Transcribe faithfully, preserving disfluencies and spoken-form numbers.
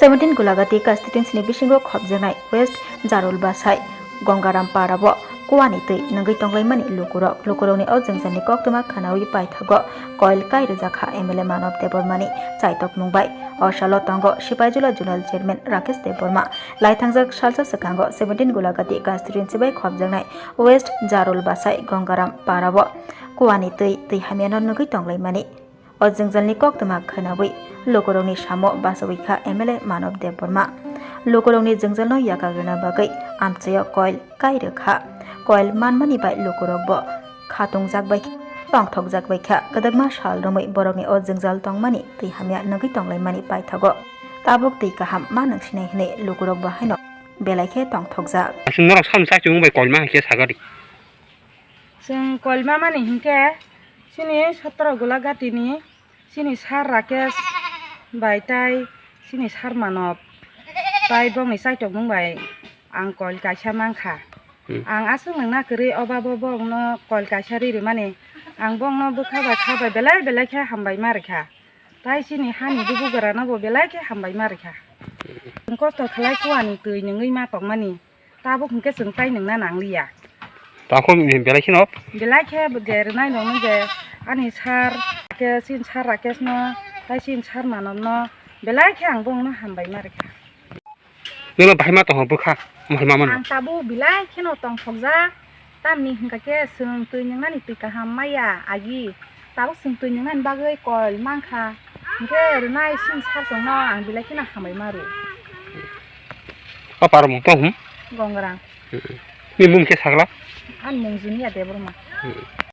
Seventeen Gulagati constituency ni bisingo khopjaknai West Jarul Basai Gongaram Para o kuani twi nungwi tonglaimani lukurok. Lukurokni o jwngjalni koktwma khwnawi paithago koil kai rwjakha M L A Manob Debbarmani chaitokmung bai. O salo tongo Sipaijula Zonal Chairman Rakesh Debbarma. Laithangjak salsa swkango seventeen Gulagati constituency bai khopjaknai West Jarul Basai Gongaram Para o kuani twi twi hamyano nugwi tonglaimani. O jwngjalni koktwma khwnawi lukurokni samo bachawi kha M L A Manob Debbarma. Lukurokni jwngjalno yakak rwna bagwi amchaio koil kai rwkha. Koil manmani bai lukurokbo khatungjak bai kha, tongthokjak bai kha. Kwdwkma sal romwi borokni o jwngjal tongmani twi hamya nugwi tonglaimani paithago tabuk twi kaham ma nungsinai hwnwi lukurokbo haino belai khe tongthokjak. Aswk norok sam chachimung bai koilma hai khe sagadi. Chwng koilma mani hinkhe chini sotro Gulagati ni chini sir Rakesh bai tai chini sir Manob tai bongni chaitokmung bai ang koil kaisa mankha. Hmm. Ang aswk nungna kwrwi obabo bongno koil kaisa ri rwmani ang bongno bwkha bai kha bai belai belai khe hambai ma rwkha. Tai chini hani bubugra no bo belai khe hambai ma rwkha. Chwng kosto khlai kuani twi nungwi ma tongmani. Tabuk hinkhe chwng tai nungna nangliya. Tamo belai kheno? Belai khe je rwnai nongno je ani sir, khe chini sir Rakesh no, tai chini sir Manob no, belai khe ang bongno hambai ma rwkha. Nono bahai ma tongho bwkha, mohai ma mano? Ang tabuk belai kheno tongthokjak, tamni hwnkha khe chwng twi nungnani twi kaham maya agi. Tabuk chwng twi nungnani bagwi koil mankha. Hinkhe rwnai chini sir chwngno ang belai kheno hambai ma rw. O para mung tong hum? Gongrang. Ni mung khe sagla? Ani mung Junia Debbarma.